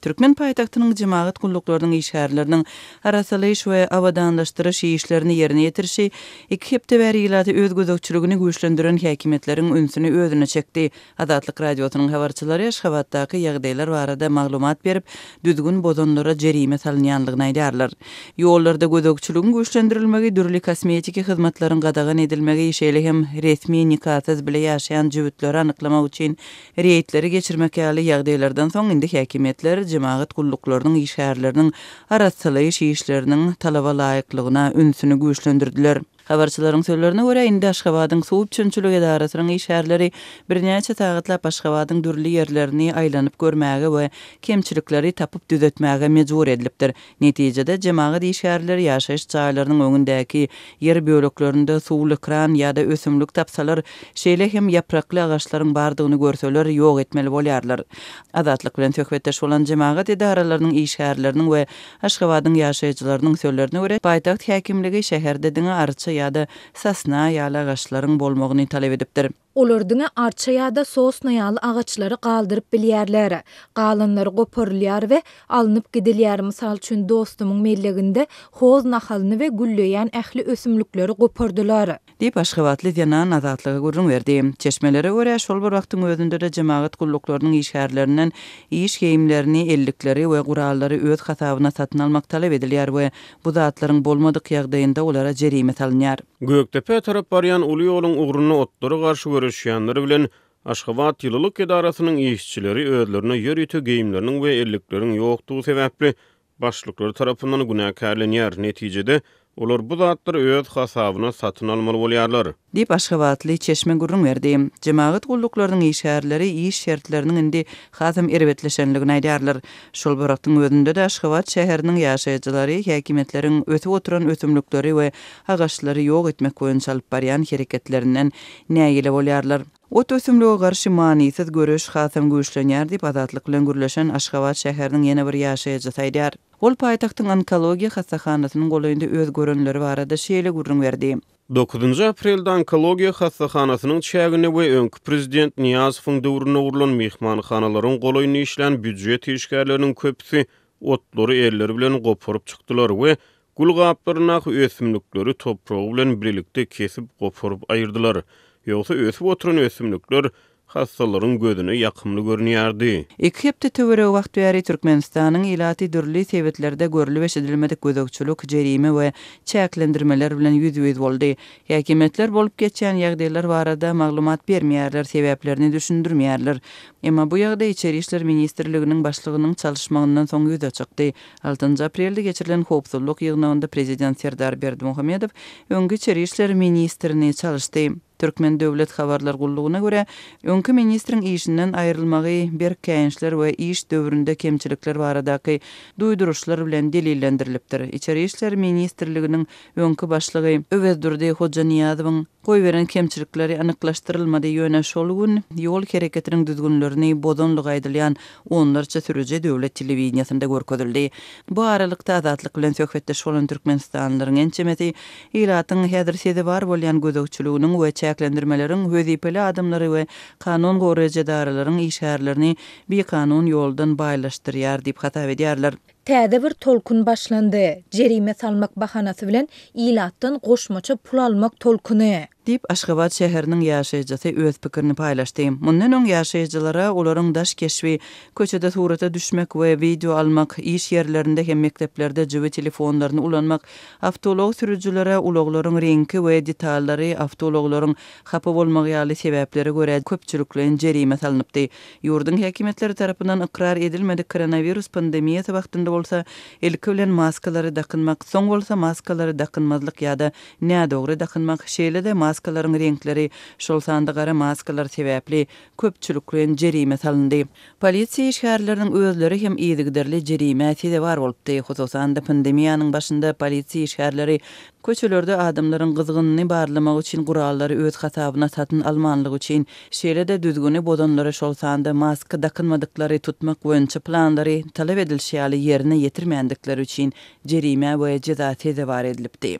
Türkmen paýtagtynyň jemagat gulluklarynyň işgärleriniň arassalaýyş we abadanlaşdyryş işlerini ýerine ýetirişi iki hepde bäri ilaty öz gözegçiligini güýçlendiren häkimiýetleriň ünsüni özüne çekdi. Azatlyk Radiosynyň habarçylary Aşgabatdaky ýagdaýlar barada maglumat berip, düzgün bozanlara jerime salynýandygyny aýdýarlar. Ýollarda gözegçiligiň güýçlendirilmegi, dürli kosmetiki hyzmatlaryň gadagan edilmegi, şeýle hem resmi nikasyz bile ýaşaýan jübütleri anyklamak üçin reýdleri geçirmek ýaly ýagdaýlardan soň indi häkimiýetler jemagat gulluklarynyň işgärleriniň arassalaýyş işleriniň talaba laýyklygyna ünsüni güýçlendirdiler. Habarçylaryň sözlerine görä, indi Aşgabadyň suw üpjünçilik edarasynyň işgärleri birnäçe sagatlap Aşgabadyň dürli ýerlerini aýlanyp görmäge we kemçilikleri tapyp düzetmäge mejbur edilipdir. Netijede, jemagat işgärleri ýaşaýyş jaýlarynyň öňündäki ýer böleklerinde suwly kran ýa-da ösümlik tapsalar, şeýle hem ýaprakly agaçlaryň bardygyny görseler, ýok etmeli bolýarlar. Azatlyk bilen söhbetdeş bolan jemagat edaralarynyň işgärleriniň we Aşgabadyň ýaşaýjylarynyň sözlerine görä, paýtagt häkimligi şäherde diňe arça ýa-da sosna ýaly agaçlaryň bolmagyny talap edipdir. Olar diňe arça ýa-da sosna ýaly agaçlary galdyryp bilýärler. Galanlary goparylýar we alnyp gidilýär, mysal üçin, dostumyň melleginde hoz nahalyny we gülleýän ähli ösümlikleri gopardylar. Diýip, aşgabatly zenan Azatlyga gürrüň berdi. Çeşmelere görä, şol bir wagtyň özünde-de jemagat gulluklarynyň işgärlerinden iş geýimlerini, ellikleri we gurallary öz hasabyna satyn almak talap edilýär we bu zatlaryň bolmadyk ýagdaýynda olara jerime salynýar. Gökdepä tarap barýan uly ýoluň ugrunda otlara garşy göreşýänler bilen Aşgabat ýylylyk edarasynyň işçileri özlerine ýörite geýimleriniň we ellikleriň ýokdugy sebäpli başlyklary tarapyndan günäkärlenýär, netijede, olar bu zatlary öz hasabyna satyn almaly bolýarlar. Diýip, aşgabatly çeşme gürrüň berdi. Jemagat gulluklarynyň işgärleri iş şertleriniň indi hasam erbetleşenligini aýdýarlar. Şol bir wagtyň özünde-de Aşgabat şäheriniň ýaşaýjylary häkimiýetleriň ösüp oturan ösümlikleri we agaçlary ýok etmek boýunça alyp barýan hereketlerinden nägile bolýarlar. Ot ösümlige garşy manysyz göreş hasam güýçlenýär diýip, Azatlyk bilen gürleşen Aşgabat şäheriniň ýene bir ýaşaýjysy aýdýar. Ol paýtagtyň onkologiýa hassahanasynyň golaýynda öz görenleri barada şeýle gürrüň berdi. Dokuzynjy aprelde onkologiýa hassahanasynyň çäginde we öňki prezident Nyýazowyň döwründe gurlan myhmanhanalaryň golaýynda işlän býujet işgärleriniň köpüsi otlary elleri bilen goparyp çykdylar we Gül gaplaryndaky ösümlikleri topragy bilen birlikde kesip, goparyp aýyrdylar. Ýogsa ösüp oturan ösümlikler hassalaryň gözüne ýakymly görünýärdi. Iki hepde töweregi wagt bäri Türkmenistanyň ilaty dürli sebitlerde görlüp-eşidilmedik gözegçilik, jerime we çäklendirmeler bilen ýüzbe-ýüz boldy. Häkimiýetler bolup geçýän ýagdaýlar barada maglumat bermeýärler, sebäplerini düşündirmeýärler. Emma bu ýagdaý Içeri işler ministrliginiň başlygynyň çalyşmagyndan soň ýüze çykdy. Altynjy aprelde geçirilen howpsuzlyk ýygnagynda prezident Serdar Berdimuhamedow öňki içeri işler ministrini çalyşdy. Türkmen döwlet habarlar gullugyna görä, öňki ministriň işinden aýrylmagy berk käýinçler we iş döwründe kemçilikler baradaky duýduryşlar bilen delillendirilipdir. Içeri işler ministrliginiň öňki başlygy Öwezdurdy Hojanyýazowyň Goýberen kemçilikleri anyklaşdyrylmady, ýöne şol gün ýol hereketiniň düzgünlerini bozanlygy aýdylýan onlarça sürüji döwlet telewideniýesinde görkezildi. Bu aralykda, Azatlyk bilen söhbetdeş bolan türkmenistanlylaryň ençemesi ilatyň häzir sezewar bolýan gözegçiliginiň we çäklendirmeleriň wezipeli adamlary we kanun goraýjy edaralaryň işgärlerini bikanun ýoldan baýlaşdyrýar diýip hasap edýärler. Täze bir tolkun başlandy, jerime salmak bahanasy bilen ilatdan goşmaça pul almak tolkuny. Diýip, Aşgabat şäheriniň ýaşaýjysy öz pikirini paýlaşdy. Mundan öň ýaşaýjylara olaryň daş keşbi, köçede surata düşmek we wideo almak, iş ýerlerinde hem mekdeplerde jübi telefonlaryny ulanmak, awtoulag sürüjilere ulaglaryň reňki we detallary, awtoulaglaryň hapa bolmagy ýaly sebäplere görä köpçülikleýin jerime salnypdy. Ýurduň häkimiýetleri tarapyndan ykrar edilmedik koronawirus pandemiýasy wagtynda bolsa, ilki bilen maskalary dakynmak, soň bolsa maskalary dakynmazlyk ýa-da nädogry dakynmak, şeýle-de maskalaryň reňkleri, şol sanda gara maskalar sebäpli köpçülikleýin jerime salyndy. Polisiýa işgärleriniň özleri hem yzygiderli jerimä sezewar bolupdy. Hususan-da, pandemiýanyň başynda polisiýa işgärleri köçelerde adamlaryň gyzgynyny barlamak üçin gurallary öz hasabyna satyn almanlygy üçin Şeýle-de düzgüni bozanlary, şol sanda maska dakynmadyklary tutmak boýunça planlary talap edilişi ýaly ýerine ýetirmändikleri üçin jerimä we jeza sezewar edilipdi.